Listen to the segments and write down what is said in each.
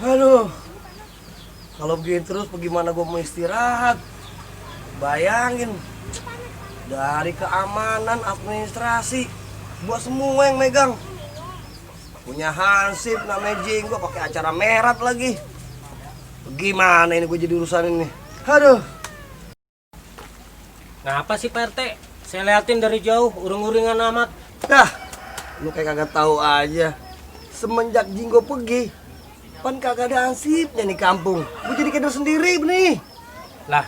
Aduh, kalau begini terus bagaimana gue mau istirahat? Bayangin, dari keamanan, administrasi, gua semua yang megang. Punya hansip, namanya Jenggo, pakai acara merat lagi. Gimana ini gue jadi urusan ini? Aduh. Ngapa sih Pak RT? Saya liatin dari jauh, uring-uringan amat. Dah, lu kayak kagak tahu aja. Semenjak Jinggo pergi, pan kagak ada hansipnya nih kampung. Gue jadi kader sendiri nih. Lah,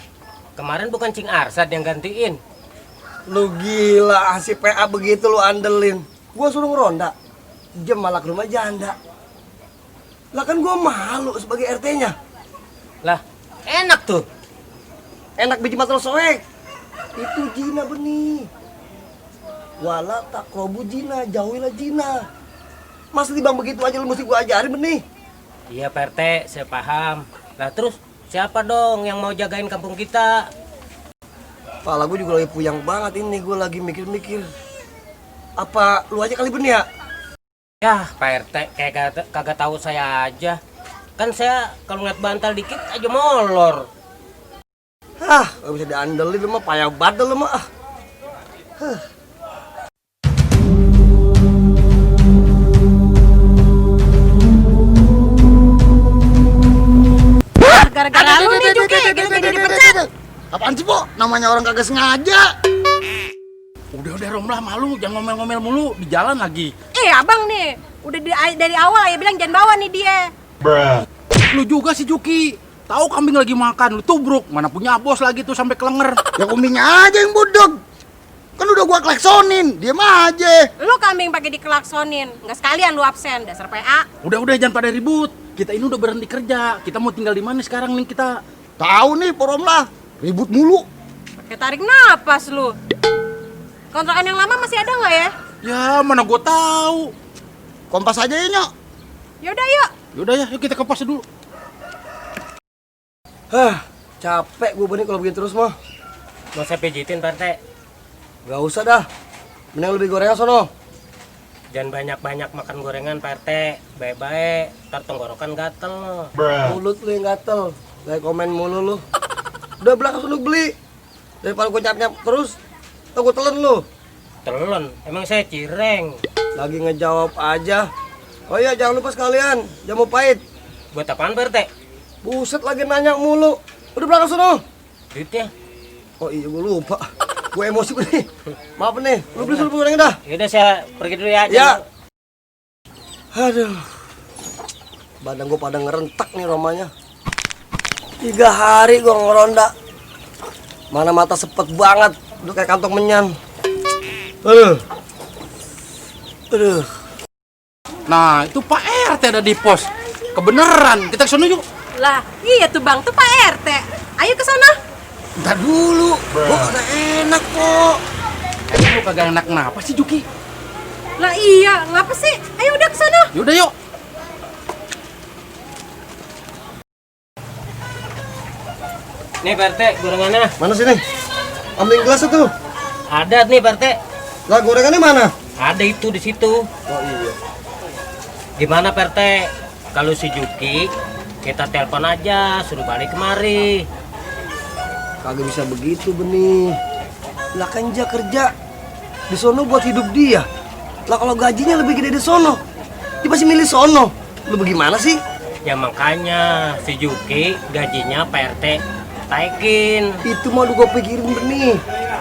kemarin bukan Cing Arsad yang gantiin. Lu gila, hansip PA begitu lu andelin. Gua suruh ngeronda, jam malah ke rumah janda. Lah kan gua malu sebagai RT-nya. Lah, enak tuh. Enak biji matel soek. Itu jina benih. Wala takrobu jina, jauhilah jina. Masa dibang begitu aja lu mesti gua ajarin benih. Iya Pak RT, saya paham. Lah terus, siapa dong yang mau jagain kampung kita? Kepala gue juga lagi puyang banget ini, gue lagi mikir-mikir. Apa lu aja kali benih ya? Yah, Pak RT, kayak kagak tahu saya aja. Kan saya kalau ngeliat bantal dikit aja molor. Hah, gak bisa diandelin lu mah, payah banget lu mah. Gara-gara lu nih Juki, gitu-gitu dipecat. Apaan sih, Po? Namanya orang kagak sengaja. Udah Rom lah, malu, jangan ngomel-ngomel mulu di jalan lagi. Abang nih, udah dari awal ya bilang jangan bawa nih dia. Lu juga sih Juki, tahu kambing lagi makan, lu tubruk. Mana punya bos lagi tuh sampai kelenger. Ya kumbingnya aja yang bodog. Kan udah gua klaksonin, diem aja. Lu kambing pakai dikelaksonin, nggak sekalian lu absen, dasar PA. Udah jangan pada ribut. Kita ini udah berhenti kerja. Kita mau tinggal di mana sekarang nih kita? Tahu nih, Porom lah. Ribut mulu. Pakai tarik napas lu. Kontrakan yang lama masih ada nggak ya? Ya mana gua tahu. Kompas aja ya, Nyok. Yaudah yuk. Yaudah ya, yuk kita ke pos dulu. Capek gue benih kalau begini terus mah. Mau saya pijitin Pak RT. Gak usah dah. Mending lebih gorengan sono. Jangan banyak-banyak makan gorengan Pak RT. Baik-baik, ntar tenggorokan gatel. Mulut lu yang gatel. Kayak komen mulu lu. Udah belakang lu beli. Daripada gue nyap-nyap terus, tau gue telan lu. Telon, emang saya cireng. Lagi ngejawab aja. Oh iya, jangan lupa sekalian jamu pahit. Buat apaan Pak RT? Buset, lagi nanya mulu. Udah belakang sono. Duitnya? Oh iya, gue lupa. Gue emosi nih. Maaf nih, lu beli dulu gorengan dah. Yaudah saya pergi dulu ya. Ya. Aduh. Badan gue pada ngerentak nih romanya. 3 hari gue ngeronda. Mana mata sepet banget. Udah kayak kantong menyan. Aduh. Nah, itu Pak RT ada di pos. Kebeneran, kita kesana yuk. Lah, iya tuh Bang, tuh Pak RT. Ayo ke sana. Ntar dulu. Gua kagak enak, Po. Lu kagak enak kenapa sih Juki? Lah iya, ngapa sih? Ayo udah ke sana. Yaudah yuk. Nih Pak RT, gorengannya. Mana sini? Ambil gelas tuh. Ada nih Pak RT. Lah gorengannya mana? Ada itu di situ. Oh iya. Gimana Pak RT? Kalau si Juki, kita telepon aja, suruh balik kemari. Kagak bisa begitu benih. Lah kan dia kerja di sono buat hidup dia. Lah kalau gajinya lebih gede di sono, dia pasti milih sono. Lu bagaimana sih? Ya makanya si Juki gajinya Pak RT taikin. Itu mah udah gue pikirin benih.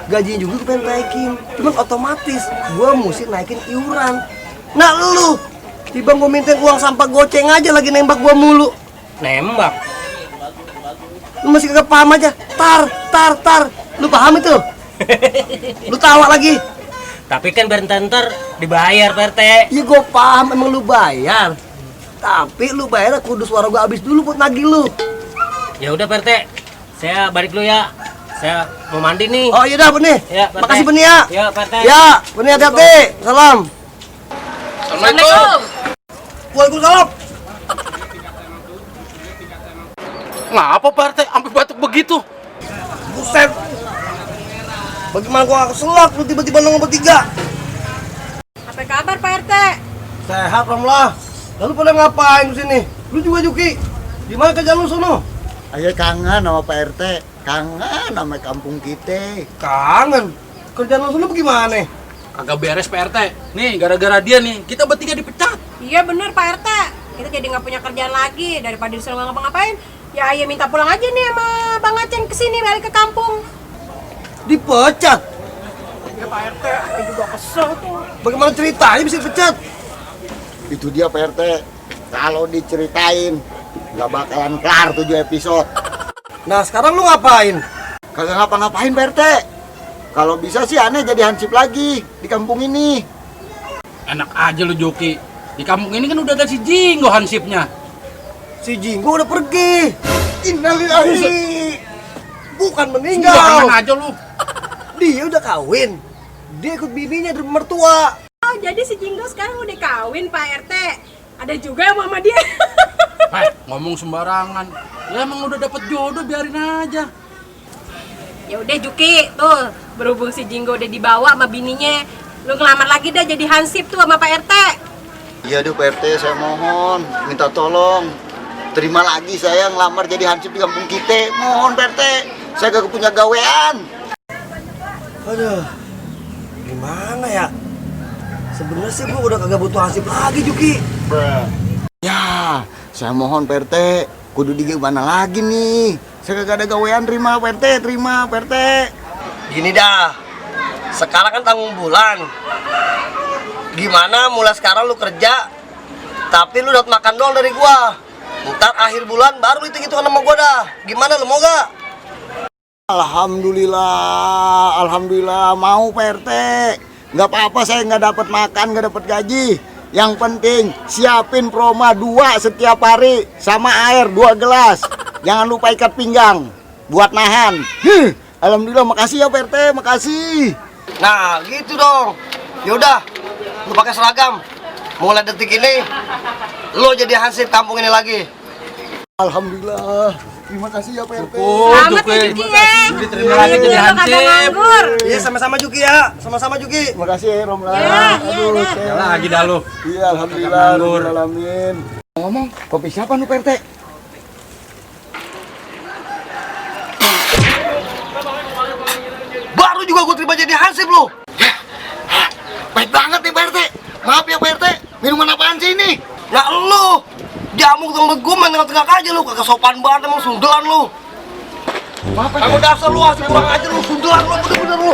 Gajinya juga gue pengen naikin. Cuman otomatis gue mesti naikin iuran. Nah lu, tiba gue minta uang sampah goceng aja lagi nembak gue mulu. Nembak? Lu masih kagak paham aja. Tar. Lu paham itu? Lu tawa lagi. Tapi kan bentar-bentar dibayar Pak RT. Iya gue paham emang lu bayar. Tapi lu bayar kudu suara gue habis dulu buat nagih lu. Ya udah Pak RT, saya balik dulu ya. Saya mau mandi nih. Oh iya dah benih. Ya, Pak RT. Makasih benih ya. Ya Pak RT. Ya, benih hati-hati. Salam. Assalamualaikum. Waalaikumsalam. Ngapa Pak RT sampai batuk begitu? Buset. Bagaimana gua gak keselak lu tiba-tiba nongol bertiga? Apa kabar Pak RT? Sehat lah. Lalu pada ngapain di sini? Lu juga Juki. Di mana kerjaan lu sono? Ayo kangen sama Pak RT, kangen sama kampung kita. Kangen. Kerjaan lu sono bagaimana? Kagak beres Pak RT. Nih, gara-gara dia nih, kita bertiga dipecat. Iya bener Pak RT. Kita jadi nggak punya kerjaan lagi daripada disuruh nggak ngapa-ngapain. Ya ayah minta pulang aja nih sama Bang Aceng kesini balik ke kampung. Dipecat. Ya Pak RT, aku juga kesel tuh. Bagaimana ceritanya bisa dipecat? Itu dia Pak RT. Kalau diceritain nggak bakalan kelar 7 episode. Nah sekarang lu ngapain? Kagak ngapa-ngapain Pak RT. Kalau bisa sih aneh jadi hansip lagi di kampung ini. Enak aja lu Joki. Di kampung ini kan udah ada si Jinggo hansipnya. Si Jinggo udah pergi. Innalillahi. Bukan Jangan meninggal. aja lu. Dia udah kawin. Dia ikut bininya dari mertua. Oh jadi si Jinggo sekarang udah kawin Pak RT. Ada juga yang mama dia. Ngomong sembarangan. Ya emang udah dapet jodoh, biarin aja. Ya udah Juki, tuh berhubung si Jinggo udah dibawa sama bininya, lu ngelamar lagi dah jadi hansip tuh sama Pak RT. Iya deh Pak RT, saya mohon minta tolong. Terima lagi saya ngelamar jadi hansip di kampung kita. Mohon Pak RT, saya gak punya gawean. Aduh, gimana ya? Sebenarnya sih gua udah kagak butuh hansip lagi Juki. Ya, saya mohon Pak RT, kudu di gimana lagi nih? Saya kagak ada gawean, terima Pak RT, terima Pak RT. Gini dah, sekarang kan tanggung bulan. Gimana mulai sekarang lu kerja, tapi lu dapat makan doang dari gua. Ntar akhir bulan baru hitung-hitungan sama gua dah. Gimana lu mau gak? Alhamdulillah, alhamdulillah mau Pak RT. Nggak apa-apa saya nggak dapat makan, nggak dapat gaji. Yang penting siapin proma 2 setiap hari sama air 2 gelas. Jangan lupa ikat pinggang buat nahan. Alhamdulillah, makasih ya Pak RT, makasih. Nah gitu dong. Yaudah, lu pakai seragam. Mulai detik ini, lu jadi hansip kampung ini lagi. Alhamdulillah, terima kasih ya Pak RT. Selamat ya Juki ya. Diterima lagi jadi Lu kagak hansip. nganggur. Iya sama-sama Juki ya, sama-sama Juki. Makasih ya Romla. Ya, Aduh, iya, saya- Lagi dah lu. Iya, alhamdulillah, Nganggur. alamin. Ngomong, kopi siapa lu Pak RT? Baru juga gua terima jadi hansip lu. Baik banget nih Pak RT. Maaf ya Pak RT, minuman apaan sih ini? Ya lu, jamu tempat gua main tengah-tengah aja lu. Kagak sopan banget emang sundelan lu. Maaf Pak Kamu dasar lu, asli kurang aja lu, sundelan lu, bener-bener lu.